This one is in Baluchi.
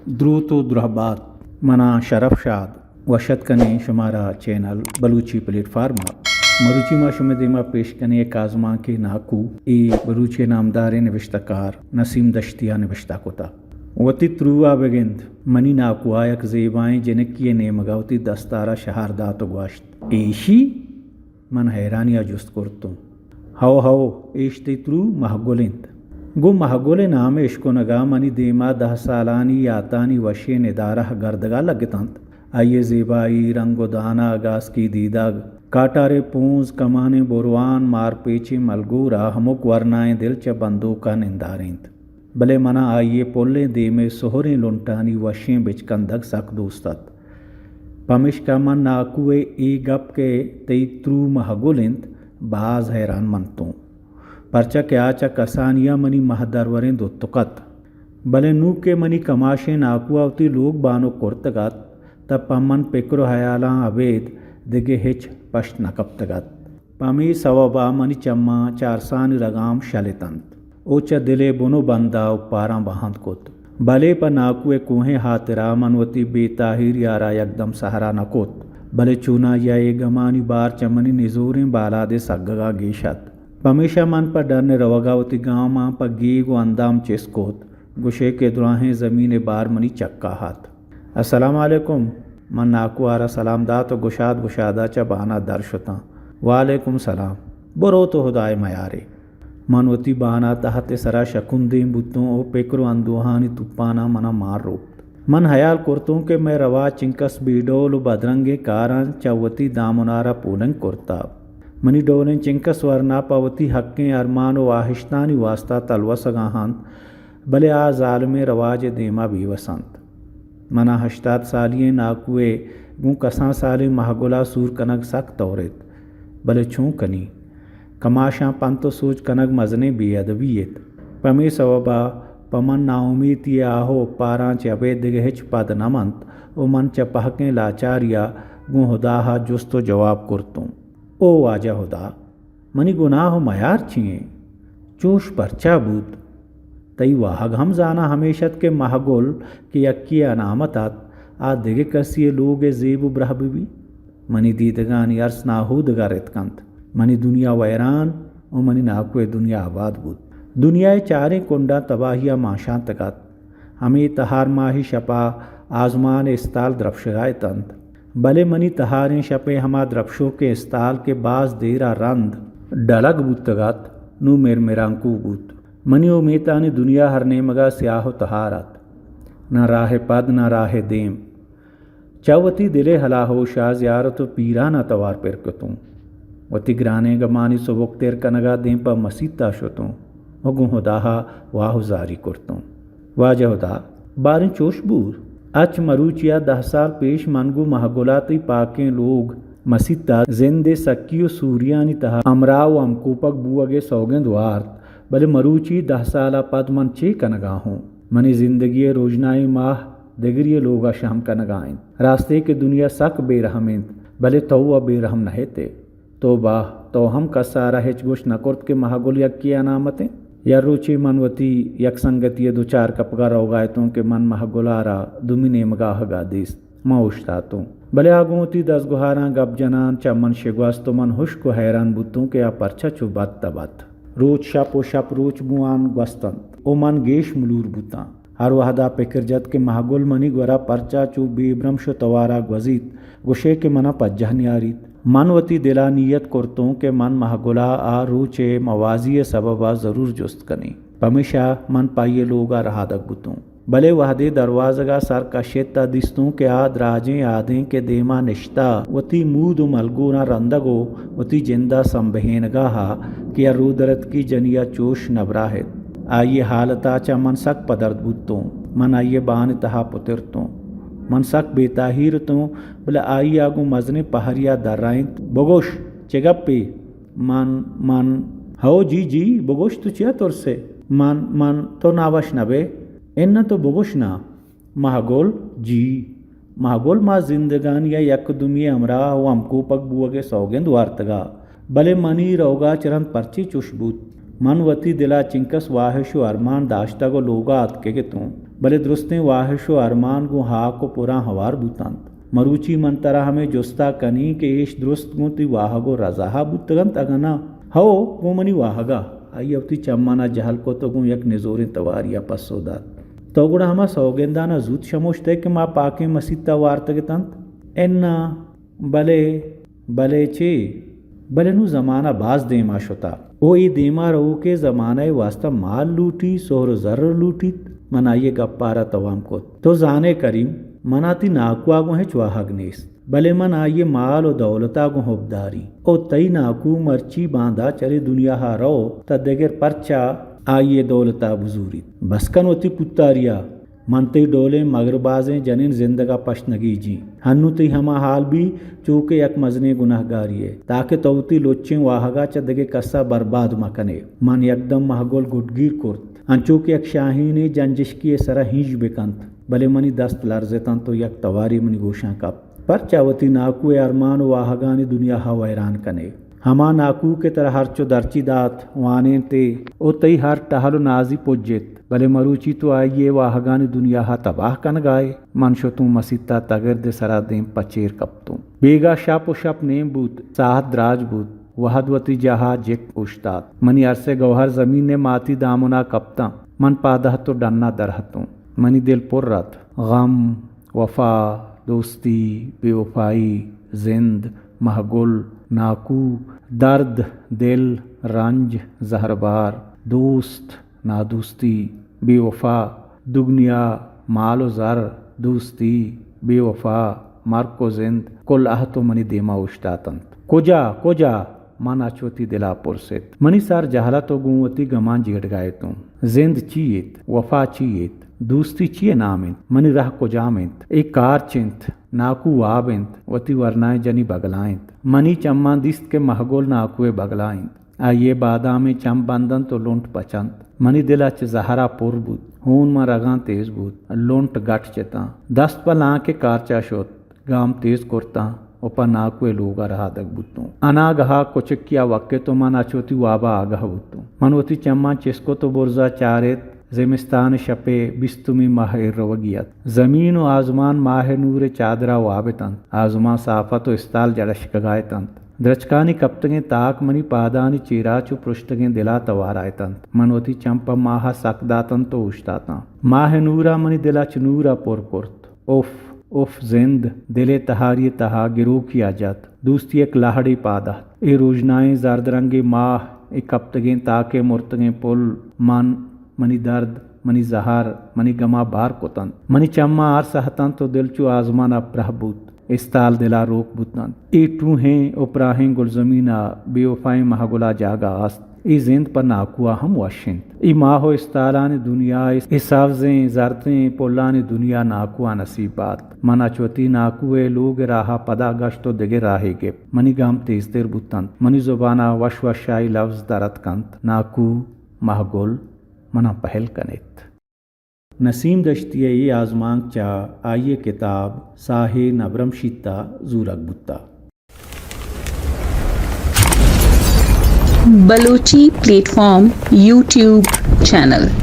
دروت و درہبات، منا شرف شاد وش اتک کنیں شمارا چینل بلوچی پلیٹ فارم ء۔ مروچی ما شمئے دیما پیش کنیں یک آزمانکے ناکو، اے بلوچی نامداریں نبشتہ کار نسیم دشتی ء نبشتہ کتا۔ وتی ترو ء بگند، منی ناکو ء یک زیبائیں جنکی ء نیمگ ء وتی دستار ء شہار دات و گوشت، ایشی؟ من حیرانی ء جست کرتوں۔ ہئو ہئو، ایش تئی ترو مہگل انت۔ گوں مہگل ء نام ء اشکنگ ء منی دیما دہ سالانی یاتانی وشیں ندارہ گردگ ء لگتنت۔ آئی ء زیبائی، رنگ و دانگ، آسکی دیدگ، کاٹاریں پونز، کمانیں بروان، مارپیچیں ملگور ء ہمک ورنائیں دل چہ بندوک ء نندارینت۔ بلے منا آئی ء پلیں دیم ء سہریں لنٹانی وشیں بچکندگ سک دوست ات۔ پمیشکا من ناکو ء اے گپ کہ تئی ترو مہگل انت، باز حیران منتوں، پرچا کہ آ چہ کسانی ء منی مہدروریں دوتک ات۔ بلے نوں کہ منی کماشیں ناکو ء وتی لوگ بانک کرتگ ات، تہ پہ من پکر و ہیالاں ابید دگہ ہچ پشت نہ کپتگ ات۔ پمے سوب ء منی چماں چارسانی رگام شل اتنت و چہ دل ء بن و بند ء اپاراں بہند کت۔ بلے پہ ناکو ء کوہیں ہاترا من وتی بے تاہیری ء را یکدم سہرا نہ کت، بلے چونائی ء اے گمانی بار چہ منی نزوریں بالاد ء سگگ ء گیش ات۔ پمیشا من پہ ڈن ء روگ ء وتی گاماں پہ گیگ و اندام چست کت، گوشے کہ دراہیں زمین ء بار منی چکا ات۔ السلام علیکم۔ من ناکو ء را سلام دات و گشاد گشاد ء چہ بان ء در شتاں۔ وعلیکم سلام۔ برو تو ہدائے میارے۔ من وتی بان ء تہت ء سرا شکندیں بوتوں و پکر و اندوہانی توپاناں منا مار روپت۔ من ہیال کرتوں کہ مئے رواج چنکس بے ڈول و بدرنگیں کاراں چہ وتی دامنا را پولنگ کرتا۔ منی ڈولیں چنکس ورنا پہ وتی حقیں ارمان و واہشتانی واستا تلوسگا انت، بلے آ ظالمیں رواج ء دیما بے وس انت۔ منا ہشتاد سالی ئیں ناکو ء گوں کسان سالیں مہگل ء سور کنگ سک تورت، بلے چون کنی؟ کماشاں پنت و سوج کنگ مزنیں بے ادبی ات۔ پمے سوب ء پہ من ناامیتی ء آہ و اپاراں چہ ابید دگہ ہچ پد نہ منت و من چہ پہکیں لاچاری ء گوں ہدا ء جست و جواب کرتوں۔ او واجہ ہدا! منی گناہ و میار چی انت؟ چوش پرچا بوت؟ تئی واہگ ہم زاناں ہمیش ات کہ مہگل کہ یکے ء انامت ات، آ دگہ کسے ء لوگ ء زیب و براہ بہ بیت؟ منی دیدگانی ارس ناہودگ ء رتک انت۔ منی دنیا ویران و منی ناکو ء دنیا آباد بوت۔ دنیا ء چاریں کنڈاں تباہی ء مانشانتگ ات۔ ہمے تہار ماہی شپ ء آزمان ء استال درپشگ ء اتنت، بلے منی تہاریں شپ ء ہما درپشوکیں استال کہ باز دیر ء رند ڈلگ بوتگ ات، نوں مرمرانکو بوت۔ منی امیتانی دنیا ہر نیمگ ء سیاہ و تہار ات۔ نہ راہ پد، نہ راہ دیم۔ چہ وتی دل ء ہلاہوش ء زیارت و پیران ء توار پر کتوں۔ وتی گرانیں گمانی سبکتر کنگ ء دیم پہ مسیت ء شتوں و گوں ہدا ء واہ و زاری کرتوں۔ واجہ ہدا! باریں چوش بوت، اچ مروچی ء دہ سال پیش من گوں مہگل ء تئی پاکیں لوگ مسیت ء زند ء سکی و سوریانی تہا ہمراہ و ہمکوپگ بوگ ء سوگند وارت، بلے مروچی دہ سال ء پد من چے کنگ ء ہوں؟ منی زندگی ء روژنائیں ماہ دگری ء لوگ ء شہم کنگ ء انت۔ راستے کہ دنیا سک بے رحم انت، بلے تو و بے رحم نہ ات ئے۔ توبہ، تو ہم کس ء را ہچ گوشت نہ کرت کہ مہگل یکے ء انامت انت؟ یا روچے من وتی یک سنگتی ء دوچار کپگ ء روگ ء اتوں کہ من مہگل ء را دومی نیمگ ء آہگ ء دیست۔ من اوشتاتوں۔ بلے آ گوں وتی دزگوہاراں گپ جنان چہ من شگوست و من ہشک و حیران بوتوں کہ آ پرچا چو بد تبت۔ روچ شپ و شپ روچ گوں آن گوستنت و من گیش ملور بوتاں۔ ہر وہدا پکر جت کہ مہگل منی گورا پرچا چو بے برمش و توارا گوزیت، گوشے کہ منا پجہ نیاریت۔ من وتی دلا نیت کرتوں کہ من مہگلا آ روچے موازی ء سببا ضرور جست کنیں۔ پمیشا من پہ آئی ء لوگا رہادگ بوتوں۔ بلے وہدے دروازگا سر کشت تہ دیستوں کہ آ دراجیں آدینکے دیما نشتہ وتی مود و ملگوراں رندگ و وتی جندا سمبہینگا ہا کہ آ رودرتکی جنیا چوش نبراہ ات۔ آئی ء حالتا چہ من سک پدرد بوتوں۔ من آئی ء بان ء تہا پترتوں۔ من سک بے تاہیر اتوں، بلے آئی ء گوں مزنیں پہریا درائینت، بگوش، چے گپے؟ من، من، ہئو جی، جی، بگوش، تو چیا ترسے؟ من، من، تو ناوش نبے؟ اناں تو بگوش نا۔ مہگل، جی۔ مہگل، ما زندگانی ء یک دومی ء ہمراہ و ہمکوپگ بوگ ء سوگند وارتگ ء، بلے منی روگ ء چہ رند پرچے چش بوت؟ من وتی دل ء چنکس واہش و ارمان داشتگ و لوگ ء اتکگ اتوں۔ بلے درستیں واہش و ارمان گوں ہاک و پراں ہوار بوتنت۔ مروچی من ترا ہمے جستا کنیں کہ ایش درست گوں تئی واہگ و رضاہا بوتگنت اگاں نہ؟ ہئو، گوں منی واہگا۔ آئی ء وتی چمانا جہل کت و گوں یک نزوریں تواریا پسو دات۔ تو گڑا ہما سوگندانا زوت شموشت ئے کہ ما پاکیں مسیتا وارتگ اتنت؟ اناں۔ بلے، بلے چے؟ بلے نوں زمانہ باز دیما شتا۔ او اے دیما روکے زمانہ ء واسطہ مال لوٹی، سہر و زر لوٹیت۔ من آئی ء گپارا توام کت۔ تو زانے کریم، منا تئی ناکوا گوں ہچ واہگ نیست، بلے من آئی ء مال و دولتا گوں حب داری۔ او تئی ناکو مرچی باندا چرے دنیا ء رو، تہ دگر پرچا آئی ء دولتا بزوریت؟ بس کن وتی کوتاریا۔ من تئی ڈولیں مگربازیں جنین زندگا پشت نگیجی۔ ہنو تئی ہما حال بی چو کہ یک مزنیں گناہگاری ئے، تاکہ تو وتی لچیں واہگا چہ دگہ کسا برباد مکنے۔ من یکدم مہگل گڈگیر کرت، انچو کہ یک شاہینے جنجشکی ء سرا ہینژ بکنت، بلے منی دست لرزتنت و یک توارے منی گوشاں کپت۔ پرچا وتی ناکو ء ارمان و واہگانی دنیا ء ویران کنے؟ ہما ناکو کہ ترا ہرچ و درچی دات، وانینت ئے و تئی ہر ٹہل و نازی پجت، بلے مروچی تو آئی ء واہگانی دنیا ء تباہ کنگا ئے۔ من شتوں مسیت ء تگرد ء سرا دیم پہ چیر کپتوں۔ بیگاہ شپ و شپ نیم بوت، ساہت دراج بوت، وہد وتی جاہ ء جک اوشتات۔ منی ارس ء گوہر زمین ء ماتی دامن ء کپتاں۔ من پاد اتوں ڈن ء در اتوں۔ منی دل پر ات۔ غم، وفا، دوستی، بے وفائی، زند، مہگل، ناکو، درد، دل، رنج، زہربار، دوست، نادوستی، بے وفا، دگنیا، مال و زر، دوستی، بے وفا، مرک و زند، کل اہت و منی دیما اوشتاتنت۔ کجا، کجا؟ من اچ وتی دلا پرست۔ منی سر جہل ات و گوں وتی گمان جیڑگا اتوں۔ زند چی ایت؟ وفا چی ایت؟ دوستی چی ء نام انت؟ منی رہ کجام انت؟ اے کارچ انت؟ ناکو واب انت؟ وتی ورنائیں جنی بگلا انت؟ منی چماں دیست کہ مہگل ناکو ء بگلا انت۔ آئی ء بادامیں چم بند انت و لنٹ پچ انت۔ منی دل اچ زہرا پر بوت۔ ہون ماں رگاں تیز بوت۔ لنٹ گٹ چتاں۔ دست پہ لانک ء کارچا شت۔ گام تیز کرتاں و پہ ناکو ء لوگ ء رہادگ بوتوں۔ اناگہا کچکی ء وکت و من اچ وتی واب ء آگہ بوتوں۔ من وتی چماں چست کت و برز ء چارت، زمستان ء شپ ء بیستمی ماہ ایر روگی ات۔ زمین و آزمان ماہ ء نور ء چادر ء واب اتنت۔ آزمان ساف ات و استال جڑشکگا اتنت۔ درچکانی کپتگیں تاک منی پادانی چیرا چو پرشتگیں دل ء توارا اتنت۔ من وتی چم پہ ماہ ء سک داتنت و اوشتاتاں۔ ماہ ء نور ء منی دل ء چہ نور ء پر کرت۔ اف، اف زند، دل ء تہاری ء تہا گروکی ء جت۔ دوستی یک لہڑے پاد ات۔ اے روژنائیں زرد رنگیں ماہ، اے کپتگیں تاک ء مرتگیں پل، من، منی درد، منی زہر، منی گما بار کتنت۔ منی چماں ارس اتنت و دل چو آزمان ء پرہ بوت۔ استال دل ء روک بوتنت۔ اے ٹوہیں و پراہیں گلزمین ء بے وفائیں مہگل ء جاگہ است۔ اے زند پہ ناکو ء ہم وش انت۔ اے ماہ و استالانی دنیا، اے سبزیں زردیں پلانی دنیا ناکو ء نصیب بات۔ من اچ وتی ناکو ء لوگ ء راہ ء پدا گشت و دگہ راہے گپت۔ منی گام تیزتر بوتنت۔ منی زبان ء وش وش ء اے لبز در اتکنت، ناکو، مہگل، منا پہل کنیت۔ نسیم دشتی ء اے آزمانک چہ آئی ء کتاب ساہے نبرمشیت ء زورگ بوتہ۔ Balochi plate form YouTube channel.